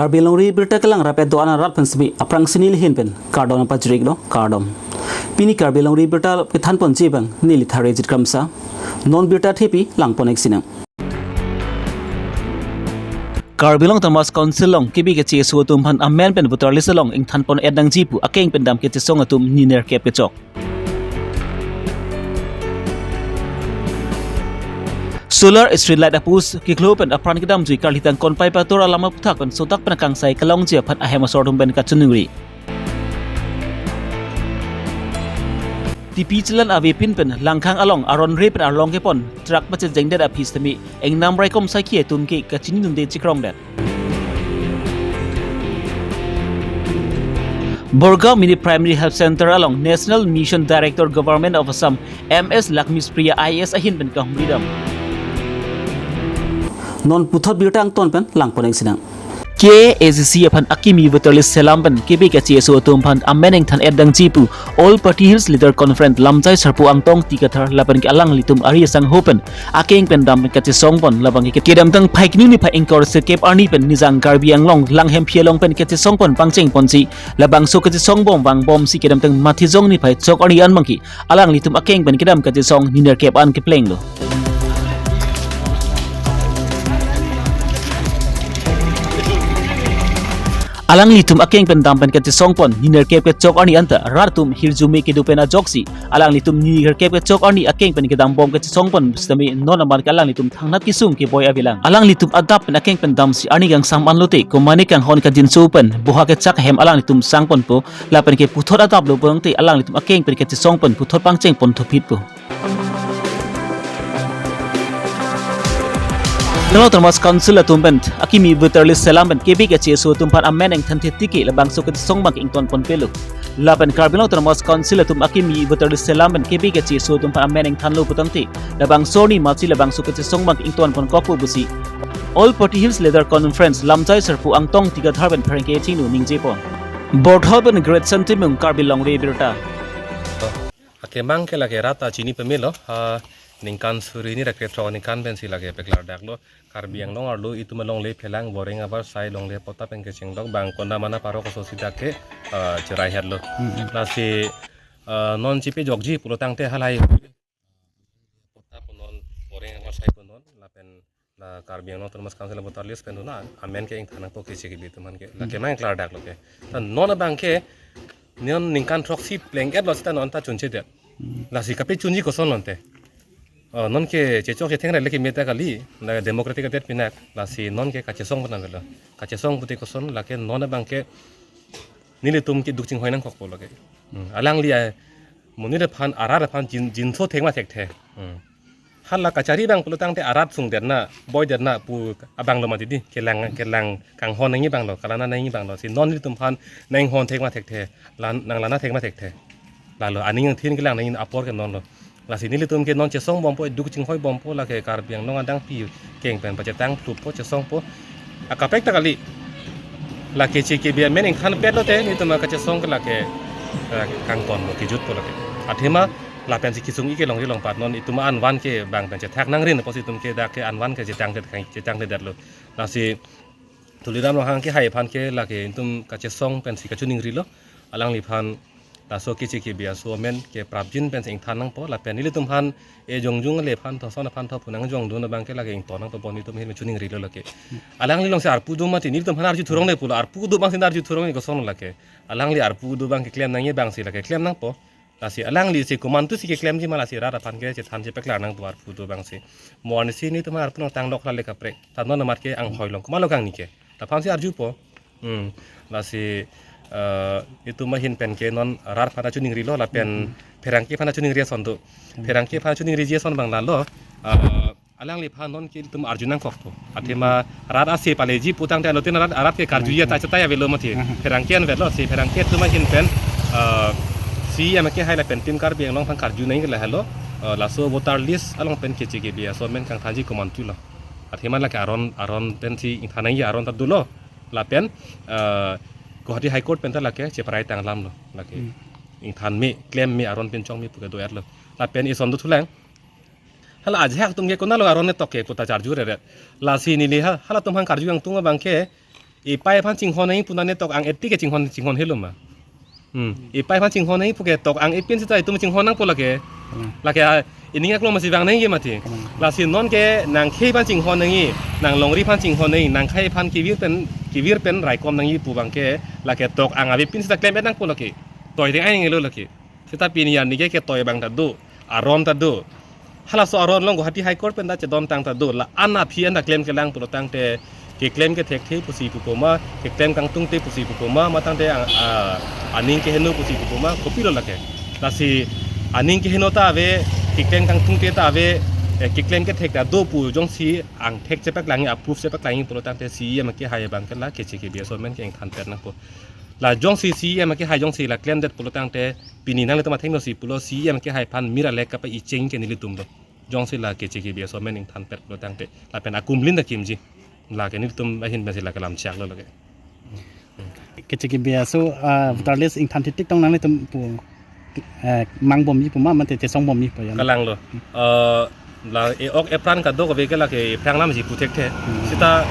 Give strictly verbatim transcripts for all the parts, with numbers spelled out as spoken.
Karbi Longri Birta kelang rapet do-an arat pen semi aphrangsi neli ahin pen kardom pajirlo, kardom. Pini Karbi Longri Birta kethanponji abang neli Tharejit Kramsa. Non birta thepi langpon-ik sinang. Karbi Anglong Autonomous Council along kebi kacheso atum aphan amen pen voter list along ingthanpon-et nangji pu akeng pen dam kachesong atum ni nerkep kechok. Solar street light a-post kiklo pen apran kedamjui karli tangkon pai pator alam aphuthak pen sodak pen akangsai kelongji aphan ahem asor atum pen kachiningri. Tipi chelan avepin pen Langkhang along aron re pen arlong kepon truck pachejengdet aphi sitame ingnam raikom saikhi atum ke kachinidunde chikrongdet. Borgaon Mini Primary Health Center along National Mission Director Government of Assam M S Lakshmipriya I A S ahin pen kahumri dam. Non puthot birta angton pen langpon-ik sinang. K A A C C aphan akimi voter list selam pen kebi kacheso atum aphan amen ingthan-et nangji pu All Party Hills Leader Conference Lamjai Sarpo Angtong Tikathar lapen ke alanglitum ari asangho pen akeng pen dam pen kachesongpon labang ke kedamtang Phaikuni niphai ingkoi ra sirkep arni pen Nijang Karbi Anglong Langhemphi along pen kachesongpon pangchengponsi labangso kachesongbom vangbomsi kedamtang Mathijong niphai chok arni an abangke alanglitum akeng pen kedam kachesong ni nerkep an keplenglo. Alanglitum akeng pen dam pen kachesongpon ni nerkep kechok arni anta rat atum hirjume kedo pen ajoksi alanglitum ni nerkep kechok arni akeng pen kedambom kachesongpon sitame non amat ke alanglitum thangnat kesung keboi avelang. Alanglitum adap pen akeng pen damsi arni kangsam anlote komane kanghon kajinso pen boha kechak ahem alanglitum sangponpo lapen ke puthot adaplo pulangte alanglitum akeng pen kachesongpon puthot pangchengpon thuphitpo. Karbi Anglong Autonomous Council atum pen akimi voter list selam pen kebi kacheso atum aphan amen ingthan thitike labangso kachesong abang ingtonponpelo. Lapen Karbi Anglong Autonomous Council atum akimi voter list selam pen kebi kacheso atum aphan amen ingthanlo putangte labangso arni matsi labangso kachesong abang ingtonponkokpo pusi All Party Hills Leader Conference Lamjai Sarpo Angtong Tikathar pen pherangke chingnu ningjepon. Borthol pen Great Santimung, Karbi Longri Birta. Akemang ke lake rat ta chini pemelo, ha, ningkan suri hini ra krethrok aningkan pensi lake peklardaklo. Karbi Anglong arlo itum alongle phelang boreng avarsai longle patta pen kechengdok bang konda mana parok asosi dak ke, ah, cherai hetlo. Hmm, hmm. Lasi, ah, non chipejokji pulotangte halahei patta pu non boreng avarsai pu non lapen la Karbi Anglong Autonomous Council voter list pen dona amen ke ingthan nangpo K C K B atum aphan ke. La, hmm, kemang klardaklo ke. Ta non abang ke non ningkan throksi pleng-etlo seta non ta chunchedet. Hmm. Lasi kapechunji kosonlo ante. Oh, non ke chechok chetheng rele ke meta kali, la democratic adet pinak, lasi non ke kachesongpon nanglo. Kachesong pute koson, lake non abang ke nelitum ke duk chinghoi nangkokpo lake. Hmm, alangli a, monit aphan, arat aphan jin, jinso thek ma thekthe. Hmm. Hala kachari abang pulotangte arat sungdetna, boidetna pu abanglo mati di, kelang, kelang kanghon nangji abanglo, kalana nangji abanglo. Si non nelitum aphan nanghon thek ma thekthe, lan, nanglana thek ma thekthe. Lalo aning angthin kelang nangji apor ke nonlo. Lasi nelitum ke non chesongbompo, duk chinghoibompo, lake Karbi Anglong adang pi keng pen pachetang thuppo, chesongpo. Akaprek ta kali. Lake K C K B amen ingthanpetlo te, nelitum akachesong ke lake, eh, kangtonlo, kejutpo lake. Athema lapensi kesung-ik ke longri longpat non, itum an van ke bang pen chethak nangrin, apotsi itum ke dak ke an van ke chetangte, chetangtedetlo. Lasi Tuliram Ronghang kehai aphan ke lake itum kachesong pensi kachiningrilo. Alangliphan laso K C K B aso amen ke prapjin pensi ingthan nangpo lapen nelitum aphan e jongjung le aphan tho son aphan tho pu nangjongdun abang ke lake ington nangpo bon itum ahin chiningrilo lake. Alangli alongsi arpu do mati nelitum aphan arju thurong le pulo arpu do abangsi arju thurong le koson lake. Alangli arpu do abang keklem nangji abangsi lake klem nangpo. Lasi alangli si komantusi keklemji ma lasi rat aphan ke chethan chepeklar nangpo arpu do abangsi. Mo arnisi nelitum aphan arpu nangtang lok lale kaprek. Ta non amat ke anghoi long komatlo kangni ke. Laphansi arjupo. Hmm. Lasi, eh, itum ahin pen ke non rat aphan ta chiningrilo lapen, hmm, pherangke aphan ta chiningri ason do. Hmm. Pherangke aphan chiningriji ason abang lalo. Eh, alangliphan non ke itum arju nangkokpo. Athema rat ase paleji putangte anuttin rat arat ke karju ya ta chetai avelo mati. Hmm. Pherangke anvetlo si pherangke itum ahin pen, eh, si amake hai lapen Team Karbi Anglong aphan karju nangji ke lahelo. Eh, laso voter list along pen K C K B aso amen kangthanji komantulo. Athema lake aron, aron pensi ingthan nangji aron ta dolo. Lapen, eh, Guwahati High Court pen ta lake cheparai tanglamlo lake. Hmm. Ingthan me, klem me, aron pinchong me pu kedo-etlo. Lapen ison dothulang. Hala ajahak atum ke konatlo aron ne tok ke puta charju reret. Lasi neli ha, halatum aphan karju angtung abang ke Epei aphan chinghon nangji pu nane tok ang etik ke chinghon, chinghon helo ma. Hmm. Epei aphan chinghon nangji pu ke tok ang epin seta itum chinghon nangpo lake. Hmm. Lake a, ining aklong masi vang nangji mati. Hmm. Lasi non ke nangkhei aphan chinghon nangji, nanglongri aphan chinghon nangji, nangkhei aphan kevir pen, kevir pen raikom nangji pu abang ke, lake tok ang avepin seta klem-et nangpo lake. Toi ding ai nanglo lake. Seta pini arni ke ketoi abang ta do, aron ta do. Halaso aron along Guwahati High Court pen ta chedon tang ta do. La-an aphi an ta klem kelang pulo tangte, keklem kethekthe pusi pupo ma, keklem kangtungte pusi pupo ma, matangte ang, a, aning keheno pusi pupo ma, kopilo lake. Lasi aning keheno ta ave, keklem kangtungte ta ave, eh, keklem kethek ta do pu jongsi angthek chepaklangji, a-proof chepaklangji pulo tangte C E M akehai abang ke la K C K B S amen ke ingthan pet nangpo. La jongsi C E M akehai jongsi la klemdet pulo tangte, pini nanglitum athengno si pulo C E M akehai aphan mir alek kapa-icheng ke nelitum do. Jongsi la K C K B S amen ingthan pet pulo tangte, lapen akumlin ta kimji. Lake nelitum ahin pensi lake lam chak lo lake. K C K B S aso, ah, voter list ingthan titik tong nanglitum pu, eh, mangbomji pu ma, mate chesongbomji pu ya. Kalang lo. Eh, la e-ok epran kadokave ke lake ephrang lamji pu thekthe. Hmm. Seta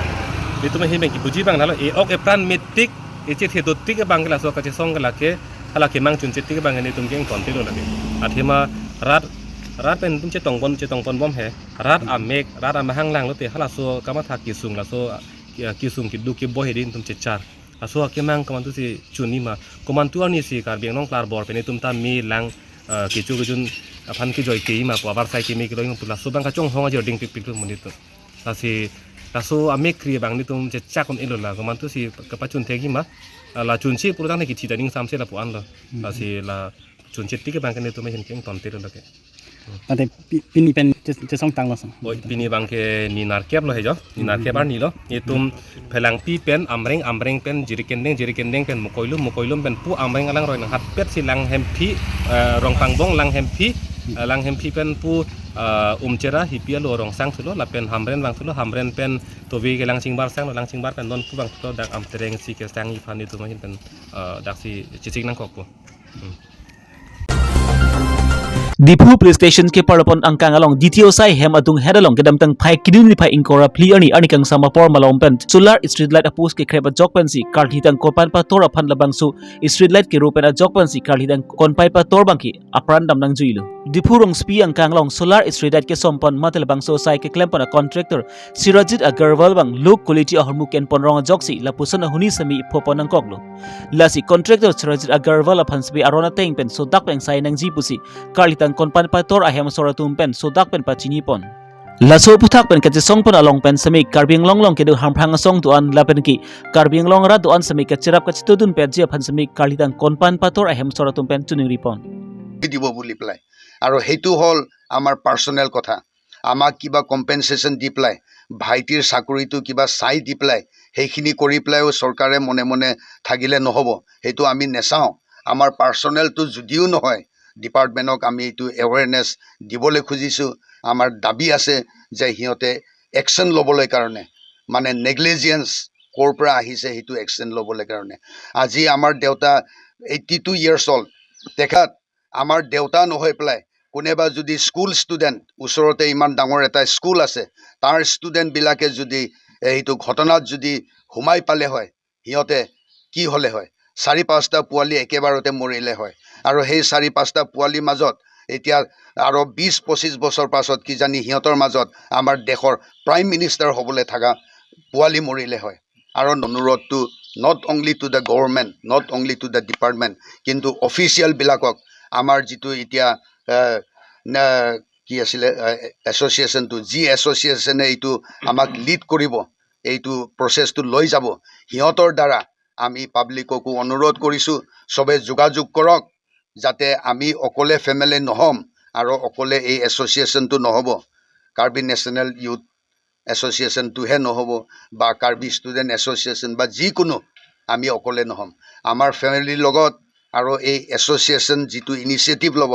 itum ahin pen kipuji abang nalo e-ok epran metik, echethe dotik abang ke laso kachesong ke lake, hala kemang chunche tik abang ke nelitum ke ingtontelo lake. Athema rat, rat pen itum chetongpon, chetongponbom he. Rat amek, rat amahang langlote halaso kamatha kesung laso, ya, kesung keduk keboi hedi itum chechar. Laso akemang komantusi chunji ma, komantu arnisi Karbi Anglong klarbor pen itum ta me lang, eh, kecho kejun aphan kejoi keji ma pu avarsai keme kelong pu laso abang kachonghong ajor ding pikpik lo monit atum. Lasi laso amek kri abang nelitum chechak un-elo la komantusi kapachun thekji ma, eh, la chunche pulo tangte kithi ta ning samse lapu-an lo. Hmm. Lasi la chunche tik abang ke nelitum ahin ke ingtontelo lake. Mate pi-, pini pen che-, chesong tanglo song. Oi, pini abang ke ni nerkep lo he jo, ni nerkep arni lo. Itum Phelangpi pen Amreng, Amreng pen Jirikindeng, Jirikindeng pen Mokoilum, Mokoilum pen pu Amreng alangroi nang hatpet si Langhemphi, eh, Rongpangbong Langhemphi, eh, Langhemphi pen pu, eh, Umchera hipi alo Rongsang thulo, lapen Hamren vang thulo, Hamren pen Tovi ke Langchingbar sang lo, Langchingbar pen non pu vang thulo, dak Amtereng si kesangji aphan itum ahin pen, eh, daksi chesik nangkokpo. Hmm. Diphu Police Station keparlo pen angkang along D T O asai hem adung het along kedamtang phai kidun niphai ingkoi ra phli arni, arni kangsam apor malom pen solar street light a-post kekrep ajok pensi karlitang konpan pator aphan labangso street light kero pen ajok pensi karlitang konpai pator abangke apran dam nangjuilo. Diphu Rongsopi angkang along solar street light kesom pon mate labangso asai keklem pon a-contractor Sirajit Agarwal abang low quality ahormu kenpon rong ajoksi lapuson ahuni semi phopon nangkoklo. Lasi contractor Sirajit Agarwal aphan semi aron ateng pen sodak pen sai nangji pusi karlitang konpan pator ahem asor atum pen sodak pen pachini pon. Laso aphuthak pen kachesong pon along pen semi Karbi Anglong along kedo Hamphang asong do-an lapen ke Karbi Anglong arat do-an semi kacherap kachetudun petji aphan semi karlitang konpan pator ahem asor atum pen choningri pon. দিব বুলি পেলাই। আৰু সেইটো হ'ল আমাৰ পাৰ্চনেল কথা। আমাক কিবা কম্পেনচেশ্যন দি পেলাই, ভাইটিৰ চাকৰিটো কিবা চাই দি পেলাই, সেইখিনি কৰি পেলাইও চৰকাৰে মনে মনে থাকিলে নহ'ব, সেইটো আমি নেচাওঁ। আমাৰ পাৰ্চনেলটো যদিও নহয়, ডিপাৰ্টমেণ্টক আমি এইটো এৱেৰনেছ দিবলৈ খুজিছোঁ। আমাৰ দাবী আছে যে সিহঁতে একশ্যন ল'বলৈ কাৰণে, মানে নেগলিজেঞ্চ ক'ৰ পৰা আহিছে সেইটো একশ্যন ল'বলৈ কাৰণে। আজি আমাৰ দেউতা এইটি টু ইয়াৰ্ছ অল্ড, তেখেত আমাৰ দেউতা নহৈ পেলাই কোনোবা যদি স্কুল ষ্টুডেণ্ট, ওচৰতে ইমান ডাঙৰ এটা স্কুল আছে, তাৰ ষ্টুডেণ্টবিলাকে যদি এইটো ঘটনাত যদি সোমাই পালে হয়, সিহঁতে কি হ'লে হয়? চাৰি পাঁচটা পোৱালি একেবাৰতে মৰিলে হয়। আৰু সেই চাৰি পাঁচটা পোৱালিৰ মাজত এতিয়া আৰু বিছ পঁচিছ বছৰ পাছত কিজানি সিহঁতৰ মাজত আমাৰ দেশৰ প্ৰাইম মিনিষ্টাৰ হ'বলৈ থকা পোৱালি মৰিলে হয়। আৰু অনুৰোধটো not only to the government, not only to the department, কিন্তু অফিচিয়েলবিলাকক, আমাৰ যিটো এতিয়া, এ, নে, কি আছিলে, এ, এছ'চিয়েশ্যনটো, যি এছ'চিয়েশ্যনে এইটো আমাক লিড কৰিব, এইটো প্ৰচেছটো লৈ যাব, সিহঁতৰ দ্বাৰা আমি পাব্লিককো অনুৰোধ কৰিছোঁ, সবে যোগাযোগ কৰক, যাতে আমি অকলে ফেমিলি নহ'ম আৰু অকলে এই এছ'চিয়েশ্যনটো নহ'ব। কাৰ্বি নেশ্যনেল ইউথ এছ'চিয়েশ্যনটোহে নহ'ব বা কাৰ্বি ষ্টুডেণ্ট এছ'চিয়েশ্যন বা যিকোনো, আমি অকলে নহ'ম। আমাৰ ফেমিলিৰ লগত আৰু এই এছ'চিয়েশ্যন যিটো ইনিচিয়েটিভ ল'ব,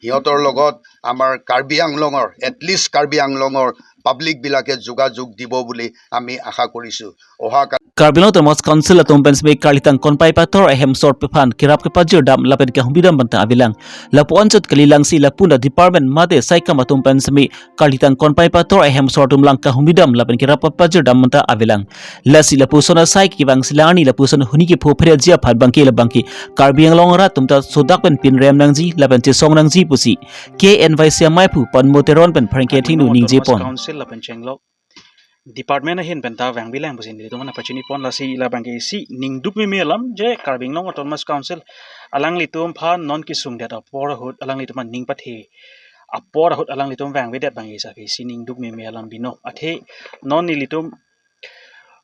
সিহঁতৰ লগত আমাৰ কাৰ্বি আংলঙৰ, এটলিষ্ট কাৰ্বি আংলঙৰ পাব্লিকবিলাকে যোগাযোগ দিব বুলি আমি আশা কৰিছোঁ। অহা কা- Karbi Anglong Autonomous Council atum pen seme karlitang konpai pator ahem sorpi aphan kerap kepajir dam lapen kehumri dam banta avelang. Lapu anchot kalilang si lapu na department mate saikam atum pen seme karlitang konpai pator ahem sor atum lang kehumri dam lapen kerap kepajir dam banta avelang. Lasi lapuson asai kevang si la arni lapuson huni kepho pherji aphan abangke labangke Karbi Anglong arat atum ta sodak pen pinrem nangji lapen chesong nangji pusi K N Y C amei aphu Padmo Teron pen pherangke thingnu ningje pon. Council lapen chenglok department ahin pen ta vangbilang pusi nelitum aphan pachini pon. Lasi labangke isi ningduk meme alam je Karbi Anglong Autonomous Council alanglitum aphan non kesung det apor ahut alanglitum aphan ning pathe apor ahut alanglitum vangvedet abangke isi ningduk meme alam binong. Athe non nelitum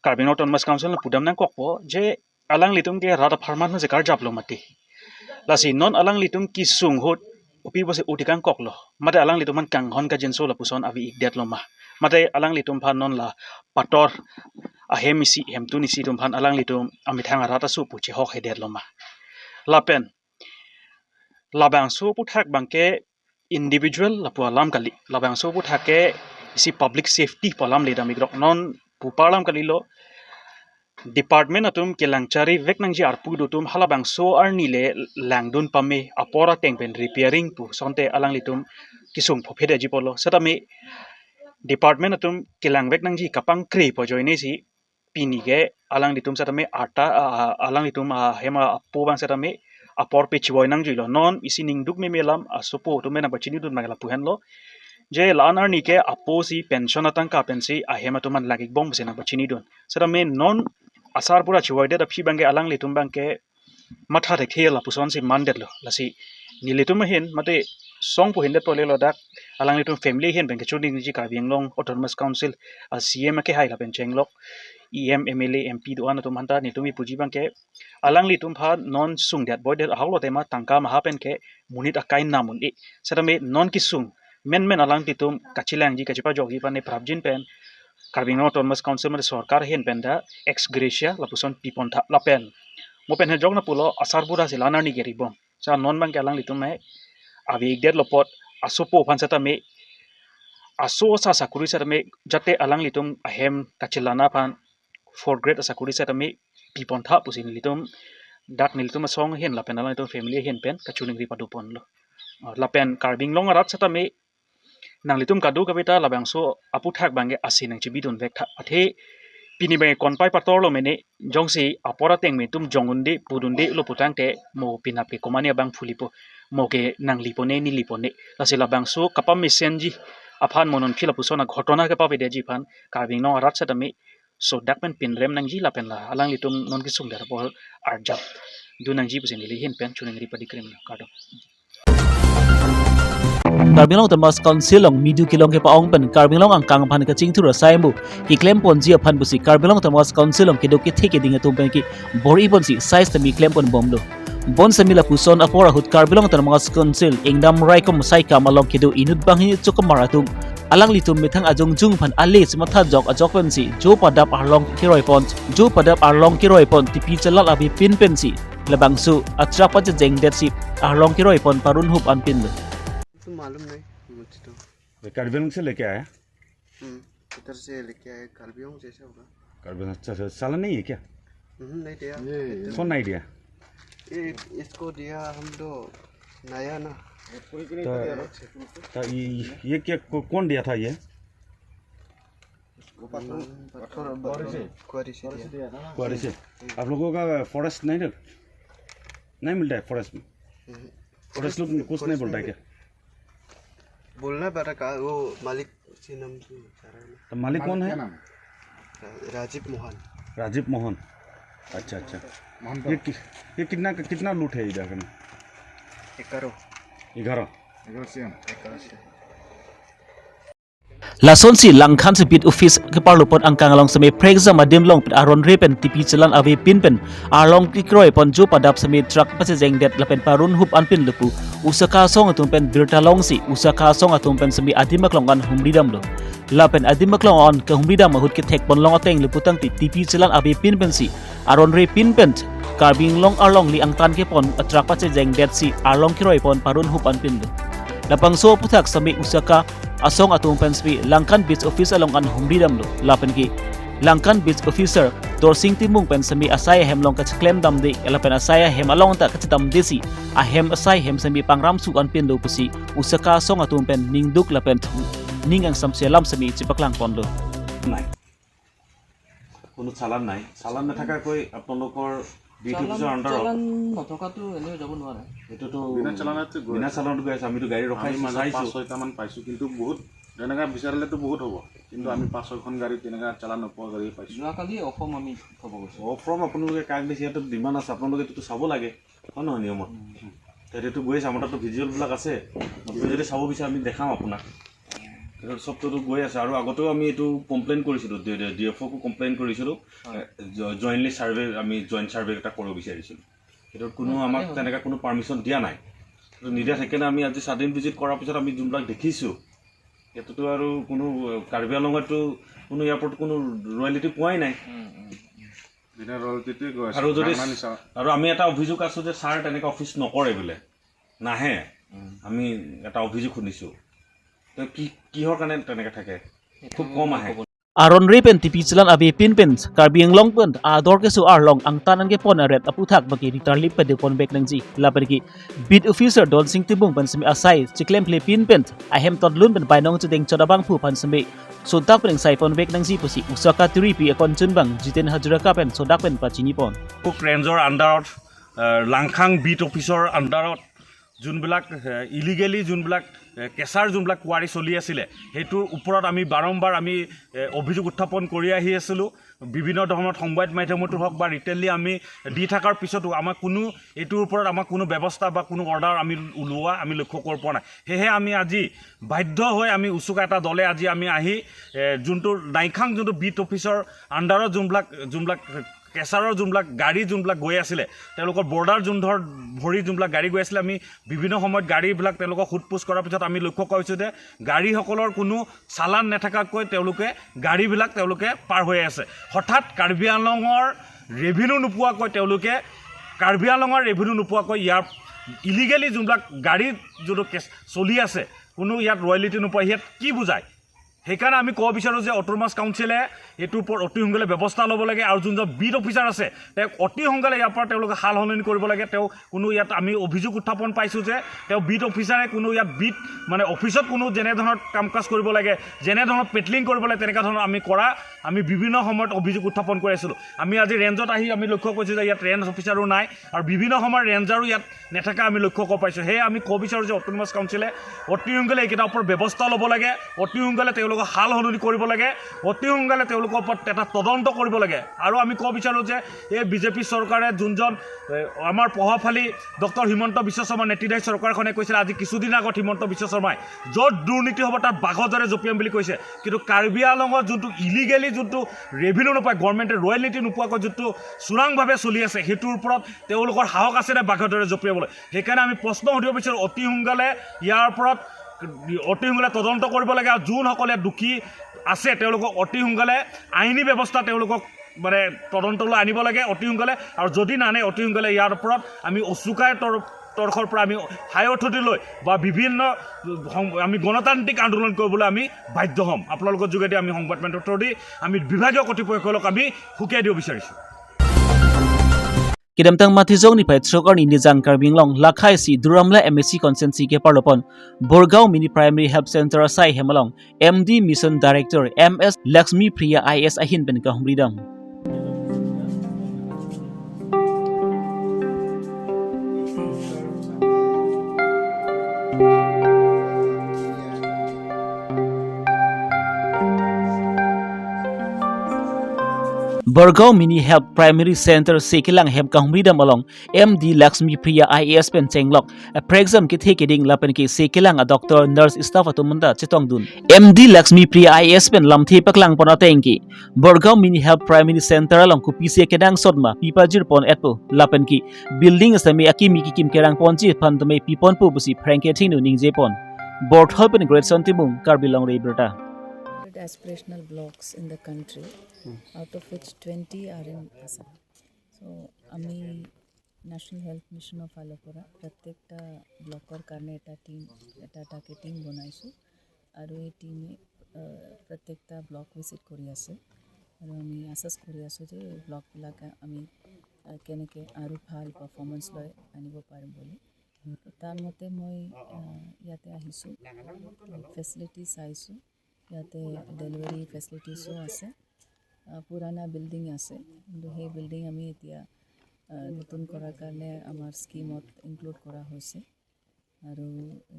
Karbi Anglong Autonomous Council na pudam nangkokpo je alanglitum ke rat apharman si karjaplo mati. Lasi non alanglitum kesung ahut kopi pusi uti kangkoklo. Mate alanglitum aphan kanghon kajinso lapuson ave-ikdetlo ma. Mate alanglitum aphan non la pator ahem isi hemtun isi atum aphan alanglitum amethang arat aso pu chehok hedetlo ma. Lapen labangso aphuthak abangke individual lapu alam kali. Labangso aphuthak ke isi public safety pu alam le dam igrok non pupar alam kalilo. Department atum kelang charivek nangji arpu do atum halabangso arni le langdun pame apor ateng pen repairing pu asonte alanglitum kesung phophe detji apotlo. Setame department atum kelangvek nangji kapangkre pu ajoine si pini ke alanglitum setame arta, ah, ah, alanglitum ahem apo abang setame apor pechivoi nangjuilo. Non isi ningduk meme alam asopo atum pen nangpachinidun abang lapu henlo. Je la-an arni ke apo si pension atangka pensi ahem atum aphan lang-ikbom pusi nangpachinidun. Setame non asar pura chivoidet aphi abangke alanglitum abangke matha thekthe lapuson si mandetlo. Lasi nelitum ahin mate song pu hindetpo le ladak alanglitum family ahin pen kachoningri Karbi Anglong Autonomous Council a C M akehai lapen chenglok E M, M L A, M P do-an atum aphanta nelitum ipuji abangke alanglitum aphan non sungdet boidet ahok lote ma tangka maha pen ke monit akai nam un-e. Setame non kesung menmen alanglitum kachelangji kachepajokji aphan ne prapjin pen Karbi Anglong Autonomous Council mate sorkar ahin pen ta ex gratia lapuson pipontha lapen mo pen hejok na pulo asar pura si la-an arni ke ribom. Sa non abangke alanglitum me ave-ikdetlo apot asopo aphan setame aso asa sakuri setame jate alanglitum ahem kachelana aphan fourth grade asakuri setame pipontha pusi nelitum dak nelitum asong ahin lapen alanglitum family ahin pen kachoningri padoponlo. Ah, lapen Karbi Anglong arat setame nanglitum kadokave ta labangso aphuthak abangke ase nangchibidunvektha. Athe pini abangke konpai patorlo mene jongsi apor ateng me atum jong-unde pudundelo putangte mo penap ke komane abang phulipo, mo ke nanglipone nelipone. Lasi labangso kapamesenji aphan mo non phila puson aghotona kepavedetji aphan Karbi Anglong arat setame sodak pen pinrem nangji lapen la alanglitum non kesung det apor arjapdun nangji pusi neli ahin pen choningri padikrimlo. Kardom. Karbi Anglong Autonomous Council along midu kelong kepa-ong pen Karbi Anglong angkang aphan kachingthur asai mu keklem ponji aphan pusi Karbi Anglong Autonomous Council along kedo kethe keding atum pen ke bor-i ponsi sai sitame klem ponbomlo. Bonsitame lapuson apor ahut Karbi Anglong Autonomous Council ingdam raikom saikam along kedo inut banghini chokamar atum alanglitum methang ajongjung aphan ale si mathajok ajok pensi jo padap arlong keroi pon, jo padap arlong keroi pon tipi chelal avepin pensi labangso atrak pachejengdetsi arlong keroi pon parun hup anpinlo. तो मालूम नहीं मुझे तो। ये कार्बी आंगलोंग से लेके आया? हम्म, इधर से लेके आए, कार्बी आंगलोंग जैसे होगा। कार्बी आंगलोंग, अच्छा, अच्छा, चालान नहीं है क्या? हम्म, नहीं दिया। ये कौन नहीं दिया? ये, इसको दिया हम तो नया ना। तो, तो ये, ये क्या, कौ-, कौन दिया था ये? वो पत्थर, पत्थर, पत्थर, क्वारी से दिया था ना। क्वारी से। आप लोगों का फॉरेस्ट नहीं रख-, नहीं मिलता है फॉरेस्ट में? हम्म। फॉरेस्ट लोग कुछ नहीं बोलता है क्या? बोलना पड़ा का, वो मालिक से नाम से सारा ना। तो मालिक कौन है? क्या नाम है? रा-, राजीव मोहन। राजीव मोहन। अच्छा, अच्छा। मोहन ये तो कि-, ये कितना, कितना लूट है इधर का? ग्यारह। ग्यारह। ग्यारह से। ग्यारह से। Lasonsi Langkhan si beat office keparlo apot angkang along seme prekjam adim along pen aron re pen tipi chelan avepin pen arlong keroi pon jo padap seme trak pachejengdet lapen parun hup anpinlo pu U S A K A asong atum pen birta longsi U S A K A asong atum pen seme adim aklong an humri damlo. Lapen adim aklong an kehumri dam ahut kethek ponlong atenglo putangte tipi chelan avepin pensi aron repin pen Karbi Anglong arlong li angtan kepon atrak pachejengdetsi arlong keroi pon parun hup anpinlo. Labangso aphuthak seme U S A K A asong atum pen seme Langkhan beat office along an humri damlo. Lapen ke Langkan Beat Officer Dorsing Timung pen semi asai ahem along kacheklem damde, lapen asai ahem along ta kachedamde si ahem asai ahem semi pangram su anpin lo pusi Osaka asong atum pen ningduk lapen ning angsamse alam semi chepaklang ponlo. নাই, কোনো চালান নাই। চালান নাথাকাকৈ আপোনালোকৰ বিট অফিচৰ আণ্ডাৰত চালান নথকাটো এনেও যাব নোৱাৰে। এইটোতো বিনা চালানতে গৈ বিনা আছে। চালানত গৈ আছে। আমিতো গাড়ী আমি ৰখাইছো, মাজত চাইছো। পাঁচ ছয়টামান পাইছোঁ, কিন্তু বহুত তেনেকুৱা বিচাৰিলেতো বহুত হ'ব, কিন্তু আমি পাঁচ ছয়খন গাড়ী তেনেকুৱা চালান নোপোৱা গাড়ী পাইছোঁ। যোৱাকালি অসম আমি থ'ব গৈছোঁ। অফ ফ্ৰম আপোনালোকে কাক দিছে, ইয়াতে ডিমাণ্ড আছে, আপোনালোকে এইটোতো চাব লাগে, হয় নহয় নিয়মত? ইয়াতেতো গৈ আছে, আমাৰ তাততো ভিজুৱেলবিলাক আছে। আপুনি যদি চাব বিচাৰে আমি দেখাম আপোনাক। এইটো চবটোতো গৈ আছে। আৰু আগতেও আমি এইটো কমপ্লেইন কৰিছিলোঁ, ডি এফ অ'কো কমপ্লেইন কৰিছিলোঁ। জইণ্টলি ছাৰ্ভে, আমি জইণ্ট ছাৰ্ভে এটা কৰিব বিচাৰিছিলোঁ। সেইটোত কোনো আমাক তেনেকৈ কোনো পাৰ্মিশ্যন দিয়া নাই। সেইটো নিদিয়া থাকিলে আমি আজি ছাডেন ভিজিট কৰাৰ পিছত আমি যোনবিলাক দেখিছোঁ, সেইটোতো আৰু কোনো কাৰ্বি আংলঙতো কোনো ইয়াৰ ওপৰত কোনো ৰয়েলিটি পোৱাই নাই। বিনা ৰয়েলিটিতে গৈ আছে। আৰু যদি ভাওনা নিচা। আৰু আমি এটা অভিযোগ আছোঁ যে ছাৰ তেনেকৈ অফিচ নকৰে বোলে, নাহে। আমি এটা অভিযোগ শুনিছোঁ। তো কি কিহৰ কাৰণে তেনেকৈ থাকে? খুব কম আহে। Aron re pen T P chelan ave pin pen Karbi Anglong pen ador keso arlong angtan angke pon aret aputhak bagi ritar lip pade pon bek nangji. Lapen ke Beat Officer Dorsing Timung pen semi asai cheklem ple pin pen ahem totlun pen bainong chedeng chot abangphu pen semi sontak pen sai pon bek nangji pusi Osaka tiripi akon chunbang Jiten Hazarika pen sontak pen pachini pon. Cook ৰেঞ্জৰ আণ্ডাৰত, আহ, লাংখাং বিট অফিচৰ আণ্ডাৰত যোনবিলাক ইলিগেলি যোনবিলাক আহ, কেঁচাৰ যোনবিলাক কোৱাৰী চলি আছিলে, সেইটোৰ ওপৰত আমি বাৰম্বাৰ আমি আহ, অভিযোগ উত্থাপন কৰি আহি আছিলোঁ। বিভিন্ন ধৰণৰ সংবাদ মাধ্যমতো হওক বা ৰিটেনলি আমি দি থকাৰ পিছতো আমাৰ কোনো এইটোৰ ওপৰত আমাৰ কোনো ব্যৱস্থা বা কোনো অৰ্ডাৰ আমি ওলোৱা আমি লক্ষ্য কৰিব পৰা নাই। সেয়েহে আমি আজি বাধ্য হৈ আমি উচুকা এটা দলে আজি আমি আহি এ, যোনটো নাইখাং যোনটো বিট অফিচৰ আণ্ডাৰত যোনবিলাক যোনবিলাক কেঁচাৰৰ যোনবিলাক গাড়ী যোনবিলাক গৈ আছিলে, তেওঁলোকৰ বৰ্ডাৰ যোন ধৰ ভৰি যোনবিলাক গাড়ী গৈ আছিলে, আমি বিভিন্ন সময়ত গাড়ীবিলাক তেওঁলোকক সোধ পোছ কৰাৰ পিছত আমি লক্ষ্য কৰিছোঁ যে গাড়ীসকলৰ কোনো চালান নাথাকাকৈ তেওঁলোকে গাড়ীবিলাক তেওঁলোকে পাৰ হৈ আছে। হঠাৎ কাৰ্বি আংলঙৰ ৰেভিনিউ নোপোৱাকৈ তেওঁলোকে কাৰ্বি আংলঙৰ ৰেভিনিউ নোপোৱাকৈ ইয়াৰ ইলিগেলি যোনবিলাক গাড়ী যোনটো কেছ চলি আছে, কোনো ইয়াত ৰয়েলিটি নোপোৱা, ইয়াত কি বুজায়? সেইকাৰণে আমি ক'ব বিচাৰোঁ যে অট'নমাছ কাউন্সিলে এইটোৰ ওপৰত অতি সোনকালে ব্যৱস্থা ল'ব লাগে আৰু যোনজন বিট অফিচাৰ আছে তেওঁক অতি সোনকালে ইয়াৰ পৰা তেওঁলোকে সাল সলনি কৰিব লাগে। তেওঁ কোনো ইয়াত আমি অভিযোগ উত্থাপন পাইছোঁ যে তেওঁ বিট অফিচাৰে কোনো ইয়াত বিট মানে অফিচত কোনো যেনেধৰণৰ কাম কাজ কৰিব লাগে, যেনেধৰণৰ পেট্ৰলিং কৰিব লাগে, তেনেকুৱা ধৰণৰ আমি কৰা আমি বিভিন্ন সময়ত অভিযোগ উত্থাপন কৰি আছিলোঁ। আমি আজি ৰেঞ্জত আহি আমি লক্ষ্য কৰিছোঁ যে ইয়াত ৰেঞ্জ অফিচাৰো নাই আৰু বিভিন্ন সময়ত ৰেঞ্জাৰো ইয়াত নেথাকা আমি লক্ষ্য কৰিব পাইছোঁ। সেয়ে আমি ক'ব বিচাৰোঁ যে অট'নমাছ কাউন্সিলে অতি সোনকালে এইকেইটাৰ ওপৰত ব্যৱস্থা ল'ব লাগে, অতি সোনকালে তেওঁলোকক সাল সলনি কৰিব লাগে, অতি সোনকালে তেওঁলোকৰ ওপৰত এটা তদন্ত কৰিব লাগে। আৰু আমি ক'ব বিচাৰোঁ যে এই বিজেপি চৰকাৰে যোনজন এ, আমাৰ প্ৰভাৱশালী ডক্টৰ হিমন্ত বিশ্ব শৰ্মা নেতৃত্বাধীন চৰকাৰখনে কৈছিলে, আজি কিছুদিন আগত হিমন্ত বিশ্ব শৰ্মাই য'ত দুৰ্নীতি হ'ব তাত বাঘৰ দৰে জঁপিয়াম বুলি কৈছে, কিন্তু কাৰ্বি আংলঙত যোনটো ইলিগেলি যোনটো ৰেভিনিউ নোপায়, গভৰ্ণমেণ্টে ৰয়েলিটি নোপোৱাকৈ যোনটো চোৰাংভাৱে চলি আছে, সেইটোৰ ওপৰত তেওঁলোকৰ সাহস আছেনে বাঘৰ দৰে জঁপিয়াবলৈ? সেইকাৰণে আমি প্ৰশ্ন সুধিব বিচাৰোঁ, অতি সোনকালে ইয়াৰ ওপৰত অতি সোনকালে তদন্ত কৰিব লাগে আৰু যোনসকলে দোষী আছে তেওঁলোকক অতি সোনকালে আইনী ব্যৱস্থা তেওঁলোকক মানে তদন্তলৈ আনিব লাগে অতি সোনকালে। আৰু যদি নানে অতি সোনকালে ইয়াৰ ওপৰত আমি অচুকাই তৰ তৰফৰ পৰা আমি হাই অথৰিটি লৈ বা বিভিন্ন সং- আমি গণতান্ত্ৰিক আন্দোলন কৰিবলৈ আমি বাধ্য হ'ম। আপোনালোকৰ যোগেদি আমি সংবাদ মাধ্যমৰ থ্ৰুদি আমি বিভাগীয় কৰ্তৃপক্ষসকলক আমি সকীয়াই দিব বিচাৰিছোঁ। Kedamtang Matijong niphai throk arni nijang Karbi Anglong lakhai si Duar Amla M A C constituency ke parlopon Borgaon Mini Primary Health Center asai hem along M D Mission Director M S Lakshmi Priya I A S ahin pen kahumri dam. Borgaon Mini Health Primary Center sekelang hem kahumri dam along M D Lakshmi Priya I A S pen chenglok, eh, prekjam kethe keding lapen ke sekelang a doctor, nurse, staff atum anta chetongdun. M D Lakshmi Priya I A S pen lamthe paklang pon ateng ke Borgaon Mini Health Primary Center along kopisi kenangsot ma pipajir pon etpo lapen ke building asami akimi kikim kerang ponji aphan tame piponpo pusi phrang kethingno ningje pon. Borthol pen Greatson Timung, Karbi Anglong Reporter. Aspirational blocks in the country, out of which twenty are in Assam. So আমি national health মিছনৰ ফালৰ পৰা প্ৰত্যেকটা ব্লকৰ কাৰণে এটা টিম, এটা এটাকৈ টিম বনাইছোঁ আৰু এই টিমে প্ৰত্যেকটা ব্লক ভিজিট কৰি আছে। আৰু আমি আশা কৰি আছোঁ যে ব্লকবিলাক আমি আহ, কেনেকৈ আৰু ভাল পাৰফৰ্মেঞ্চ লৈ আনিব পাৰিম বুলি। তো তাৰ মতে মই আহ, ইয়াতে আহিছোঁ। ফেচিলিটি চাইছোঁ। ইয়াতে ডেলিভাৰী ফেচিলিটিছো আছে। আহ, পুৰণা বিল্ডিং আছে, কিন্তু সেই বিল্ডিং আমি এতিয়া আহ, নতুন কৰাৰ কাৰণে আমাৰ স্কিমত ইনক্লুড কৰা হৈছে। আৰু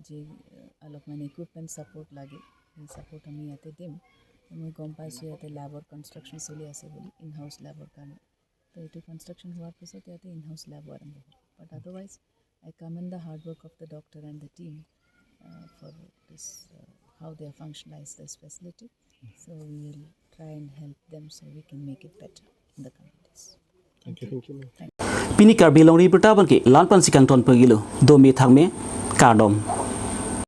যি আহ, অলপমান ইকুইপমেণ্ট ছাপোৰ্ট লাগে, সেই ছাপোৰ্ট আমি ইয়াতে দিম। মই গম পাইছোঁ ইয়াতে লেবৰ কনষ্ট্ৰাকশ্যন চলি আছে বুলি, ইন হাউচ লেবৰ কাৰণে। তো এইটো কনষ্ট্ৰাকশ্যন হোৱাৰ পিছত ইয়াতে ইন হাউচ লেবো আৰম্ভ হ'ব। But otherwise, I commend the hard work of the doctor and the team uh, for this, uh, how they have functionalized this facility. So we will try and help them so we can make it better in the coming days. Thank you. Thank you, ma'am. Pini Karbi Longri Birta abangke la-an pensi kangton pagilo, dome thakme, kardom.